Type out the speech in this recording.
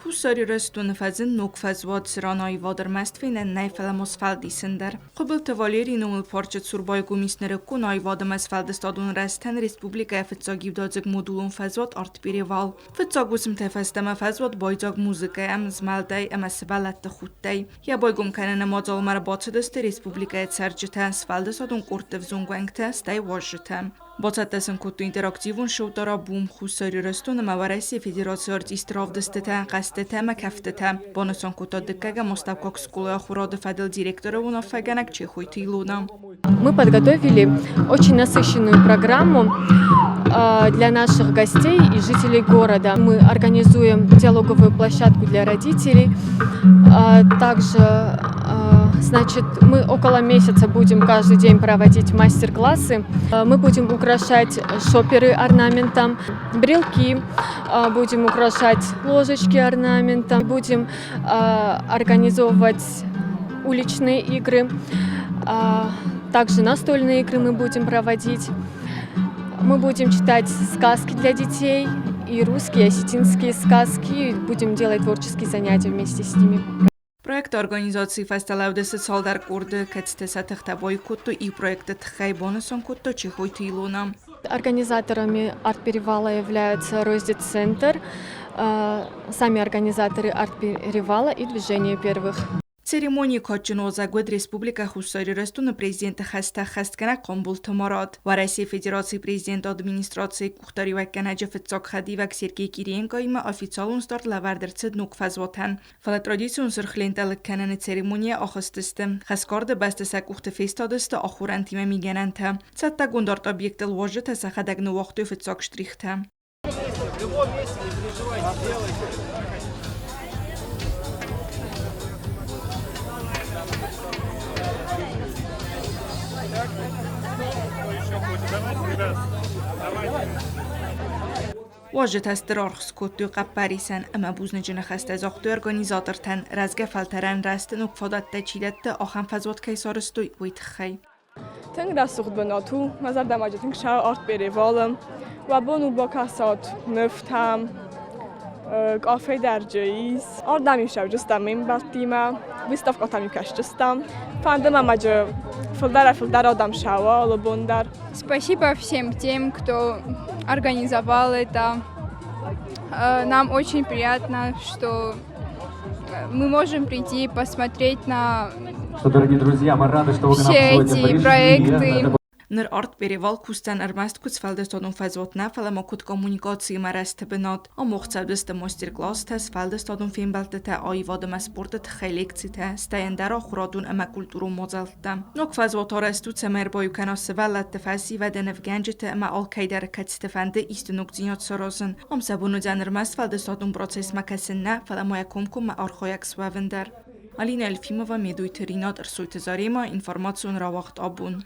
Хуссар Ирыстоны фӕзынд ног фӕзуат, цыран аивад ӕрмӕст фенӕн нӕй, фӕлӕ ма сфӕлдисын дӕр. Хуыбылты Валерийы номыл парчы цур байгом ис нырыккон аивад ӕмӕ сфӕлдыстадон рӕзтӕн республикӕйы фыццаг иудадзыг модулон фӕзуат «Арт-перевал». Фыццаг уысмтӕй фӕстӕмӕ фӕзуат байдзаг музыкӕйӕ, змӕлдӕй ӕмӕ сывӕллӕтты худтӕй. Йӕ байгом кӕныны мадзалмӕ ӕрбацыдысты республикӕйы цӕрджытӕ, сфӕлдыстадон къордты ӕвзонг уӕнгтӕ, стӕй уазджытӕ. Бацӕттӕ сын кодтой интерактивон шоутӕ «Бум» Хуссар Ирыстон ӕмӕ Уӕрӕсейы Федерацийы артистты равдыстытӕ, хъӕзтытӕ ӕмӕ кӕфтытӕ. Банысан кодта дыккӕгӕм астӕуккаг скъолайы ахуырады фӕдыл директоры уынаффӕгӕнӕг Чехойты Илона. Мы подготовили очень насыщенную программу для наших гостей и жителей города. Мы организуем диалоговую площадку для родителей. Также, значит, мы около месяца будем каждый день проводить мастер-классы. Мы будем украшать шоперы орнаментом, брелки, будем украшать ложечки орнаментом, будем организовывать уличные игры, также настольные игры мы будем проводить. Мы будем читать сказки для детей, и русские, и осетинские сказки, будем делать творческие занятия вместе с ними. Проекты организацийы фӕстӕ лӕудысты цалдӕр къорды, кӕцытӕ сӕ тыхтӕ баиу кодтой иу проекты тыххӕй, банысан кодта Чехойты Илона. Организаторами арт-перевала являются Роздецентр, сами организаторы арт-перевала и Движение первых. Церемонийы кадджын уазӕг уыд Республикӕ Хуссар Ирыстоны президенты хӕстӕ ӕххӕстгӕнӕг Хъамболты Марат. Уӕрӕсейы Федерацийы президенты администрацийы къухдариуӕггӕнӕджы фыццаг хӕдивӕг Сергей Кириенкоимӕ официалон старт лӕвӕрд ӕрцыд ног фӕзуатӕн. Фӕлӕ традицион сырх лентӕ лыг кӕныны церемонийӕ ахызтысты. Хӕсгарды бӕсты сӕ къухты фестадысты ахорӕнтимӕ мигӕнӕнтӕ. Цӕттӕгонд арт-объектыл уазджытӕ сӕхӕдӕг ныууагътой фыццаг штрихтӕ. В любом месте не переживайте, делайте. Так, кто еще хочет? Давайте, ребят, давайте. Уазджытӕ стыр аргъ скодтой хъӕппӕрисӕн ӕмӕ бузныджы ныхӕстӕ загътой организатортӕн, рӕзгӕ фӕлтӕрӕн рӕзты ног фадӕттӕ чи дӕтты, ахӕм фӕзуат кӕй сарӕзтой, уый тыххӕй. Тынг рӕсугъд бынат у, мӕ зӕрдӕмӕ тынг сау арт-перевалы. Уӕ бон у бакӕсат нывтӕм, кафе дӕр дзы ис. Ардӕм иу цӕуджыстӕм ме мбӕлттимӕ, выставкӕтӕм иу кӕсджыстӕм. Фӕнды мӕ ма фылдӕрӕй-фылдӕр адӕм сӕуа алы бон дӕр. Спасибо всем тем, кто организовал это. Нам очень приятно, что мы можем прийти посмотреть на Что, дорогие друзья, мы рады, что вы к нам все сегодня эти пришли. проекты. Ныр арт-перевал кусдзӕн ӕрмӕст куыд сфӕлдыстадон фӕзуат нӕ, фӕлӕ ма куыд коммуникациимӕ рӕзты бынат. Ам уагъд цӕудзысты мастер-класстӕ, сфӕлдыстадон фембӕлдтытӕ, аивад ӕмӕ спорты тыххӕй лекцитӕ, стӕй ӕндӕр ахуырадон ӕмӕ культурон мадзӕлттӕ. Ног фӕзуат арӕзт у, цӕмӕй ӕрбаиу кӕна сывӕллӕтты, фӕсивӕды, нывгӕнджыты ӕмӕ алкӕйдӕр, кӕцыты фӕнды исты ногдзинад саразын. Ам сӕ бон уыдзӕн ӕрмӕст сфӕлдыстадон процессмӕ кӕсын нӕ, фӕлӕ ма йӕ комкоммӕ архайӕг суӕвын дӕр. Алина Елфимова, Медойты Ринат, Ӕрсойты Заремӕ, информацион рауагъд абон.